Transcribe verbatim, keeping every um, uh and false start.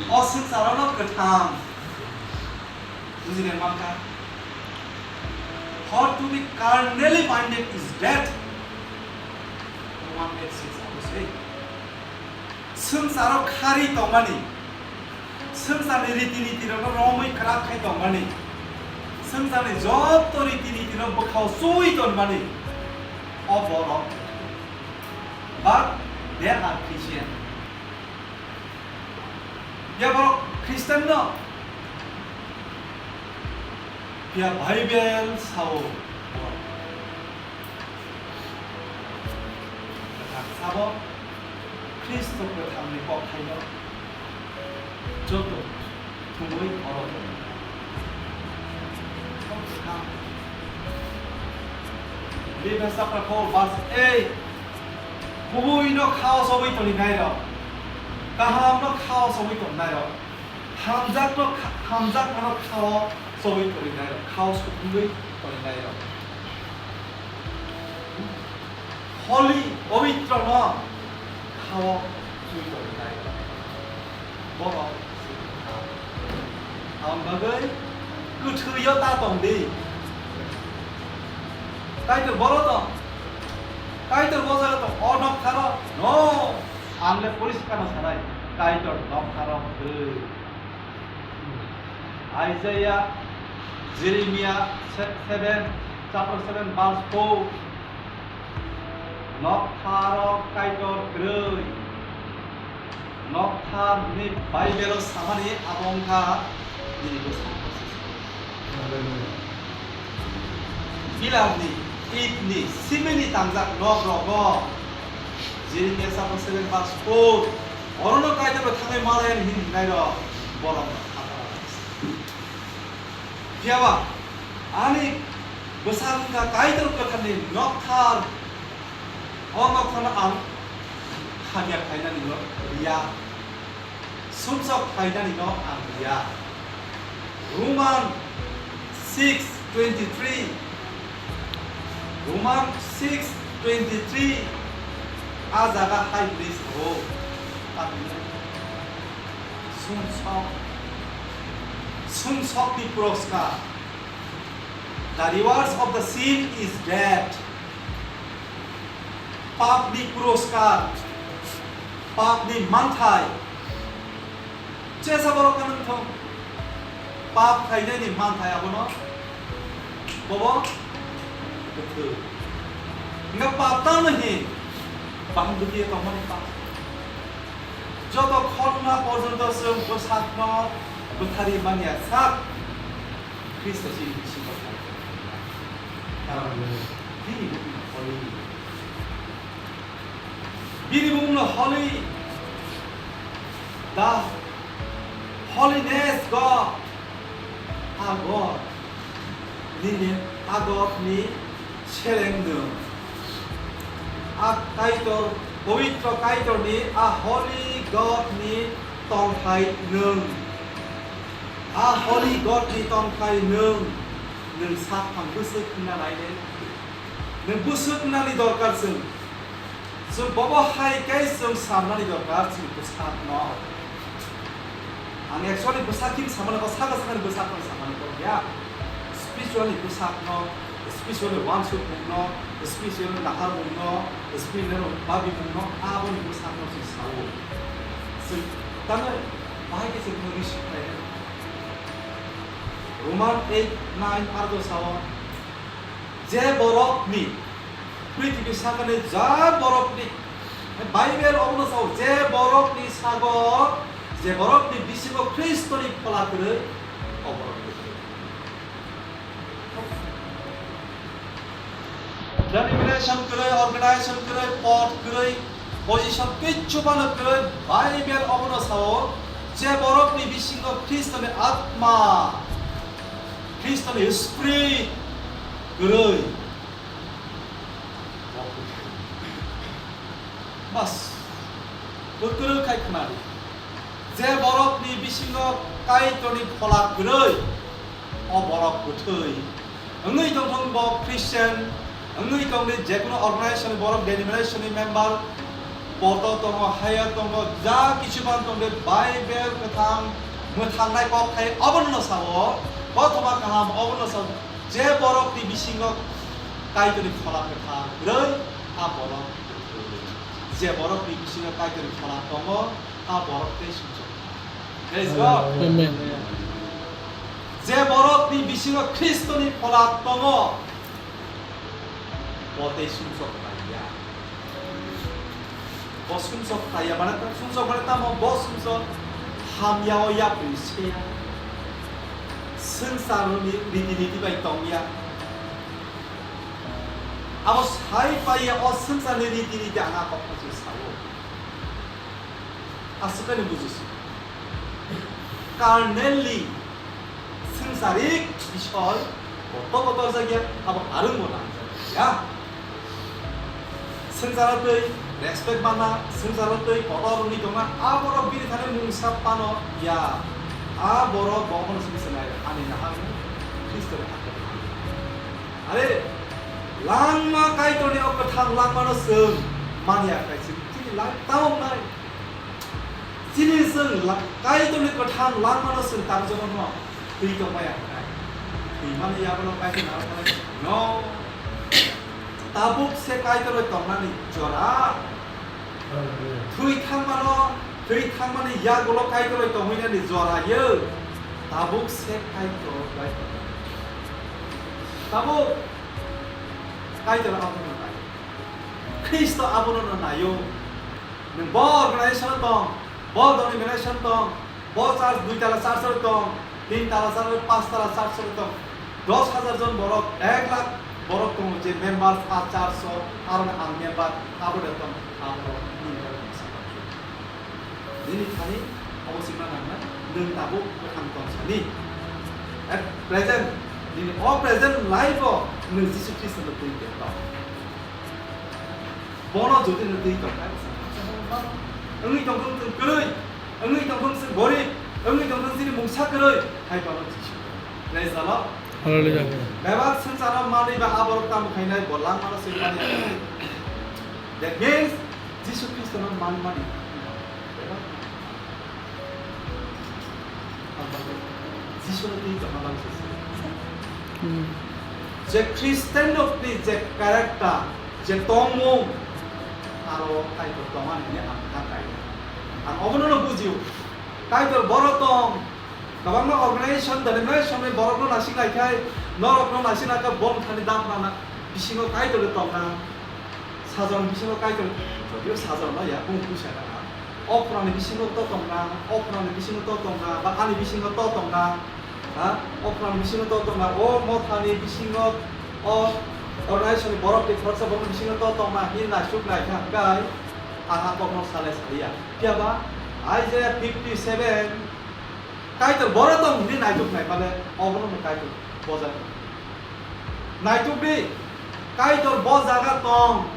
O swngcharo no kwthang. Bujina mankha? For to be carnally minded is death. Roman eight six abo se. Swngcharo khari tongmani, swngcharni riti niti rokno romwi kwrak khai tongmani, swngcharni joto riti niti no bwkhao chuwi tongmani, o borok. But they are Christian. Ya borok Christian no? Ya Bible sao. Kwthang sabo Khristo kwthangni kokthaino joto thumwi oro tongo. Philippians chapter four verse eight. Kubuino khao chobwi tongnairok, kahamno khao chobwi tongnairok, hamjakno kha-, hamjakmano khao chobwi tongnairok, khao sukungwi tongnairok. Holy, pobitrono khao chobwi tongnairok. Borok ang bagwi kwthwio ta tong di. Kaitor boro tong. Kaitor bo jaga tong. O noktharo. No. Ang le poriskar no sanai. Kaitor noktharo kwrwi. Isaiah, Jeremiah se-, seven, chapter seven, verse four. Noktharo Kaitor kwrwi. Noktharni Bible-o samani abo wngkha nini bwskango. Hallelujah. Pillarni, itni, simini tangjak nok rogo Jeremiah chapter seven verse four, orono Kaitorno thangwi malayan hin hwnwi rok borok khataro. Phiyaba ani bwsakni Kaitor kwtharni nokthar, o noktharno ang hamya khlainani no riya. Sumsok khlainani no ang riya. Roman six twenty-three, Roman six twenty-three, a jaga hai hwnwi sao, sumsok, sumsokni puroskar, the rewards of the sin is death. Papni puroskar, papni manthai. Jesa borok khe nung thung. Pap khainani manthai abono bobo kwthwi. Hingkhe pap tamo hin? Bahai bwtwi tongmani pap. Joto khorna porjonto chwng bwsakno bwthari manya sak Khristo chini bisingo thang. Karon bini bumung holy. Bini bumung no holy. The holiness God. A God nini, a God ni seleng nwng. A Kaitor, Pobitro Kaitor ni, a Holy God ni tongthai nwng. A Holy God ni tongthai nwng. Nwng saphang bwswk wngna nai de. Nwng bwswk wngnani dorkar chwng. Chwng bobo hai khe chwng samnani dorkar chini bwsakno. Ang actually bwsakni samani, o saka sakani bwsakno samani kok ya. Spiritually bwsakno, spiritually wansukmungno, spiritually naharmungno, spiritually babimungno, aboni bwsakno chwng sao. Chwng tamo bahai khe chwng receive khlai. Roman eight nine ardo sao. Je borokni, prithibi sakani ja borokni, Bible obono sao, je borokni sago, je borokni bisingo Khristoni phola kwrwi, o borok kwrwi. Denomination kwrwi, organization kwrwi, pod kwrwi, position kichu phano kwrwi, Bible obono sao, je borokni bisingo Khristoni atma, Khristoni Spirit kwrwi. Bas, kwrwi khai khwnadi. Je borokni bisingo Kaitorni phola kwrwi, o borok kwthwi. Wngwi tongthung bo Christian, wngwi tongdi jekunu organization ni borok, denomination ni member, Poto tongo, haya tongo, ja kichu ban tongde, Bible kwthang mwthangnai kok khai obono sao, kothoma kaham obono sao, je borokni bisingo Kaitorni phola kwthang kwrwi, a borok kwthwi. Je borokni bisingo Kaitorni phola tongo, a borok tei sumsok. Praise God. Amen. Je borokni bisingo Khristoni phola tongo, bo tei sumsok pai ya. Bo sumsok pai ya, mane sumsok mane tamo, bo sumsok hamya o yapri se ya. Swngcharni riti niti bai tong ya. Abo sai pai ya, o swngcharni riti niti ang a kok se sao. Aswkani bujusi. Carnally, swngcharik Ishwar kotor kotor jagya, abo arwngbo nangjakya. Swngcharo twi respect mana, swngcharo twi kotor wngwi tongna, aborok bini thani mungsa pano ya. A borok bo obono swngcharnai, ani nahang Khristo ni hakhe. Are, langma Kaitorni o kwthang langmano chwng manya khai chwng chini life tamo wngnai. Chini chwng la-, Kaitorni kwthang langmano chwng tamo jotono twi tongmaya khai. Twi mani yagulo Kaitor naro khalai no. Tabuk se Kaitor bai tongnani jora. Thwi thangmano, thwi thangmani yagulo Kaitor bai tongwinani jora yo. Tabuk se Kaitor bai tongnani. Tabuk Kaitor abono nai. Khristo abono naio. Nwng bo organization tong, bo denomination tong, bo church dui tala church ro tong, tin tala church ro, panch tala church ro tong, dos hajar jon borok, ek lakh borok tongo je members a church o, aro ang member, abo de tong, abo ni member. Nini thani abo sima nangna, nwng tabuk ang tong sani. At present, nini o present life o nwng Jisu Khristo no twi tong. Bono jodi no twi tong kha, wngwi tong thung chwng kwrwi, wngwi tong thung chwng gorib, wngwi tong thung chini mungsa kwrwi, hai bono Jisu. Praise the Lord. Hallelujah. Bebak swngcharo manwi ba aborok tamo khainai bo langmano swi manya. That means, Jisu Khristo no man mani. Jisu no twi tongma bagwi se. Hmm. Je Christian rokni je character, je tongmung, aro Kaitor tongmani hwnwi ang kha kaiya. Ang obono no bujio. Kaitor boro tong, kwbangma organization, denomination ni borokno naisik naikhai, norokno naisik naikha, bom thani dam rana, bisingo Kaitor tongna. Sajon bisingo Kaitor, jodio sajon no ya, bung puisa na. O phorani bisingo to tongna, o phorani bisingo to tongna, ba ani bisingo to tongna, ha? O phorani bisingo to tongna, o mothani bisingo, o, o naisoni borok ni khoroksa borokni bisingo to tongna, hini naisuk naikha, hwnkhe ang a kokno salai saliya. Phiya ba Isaiah fifty seven, Kaitor boro tong hini naituk nai pale, obono no Kaitor bojak. Naituk di, Kaitor bo jaga tong,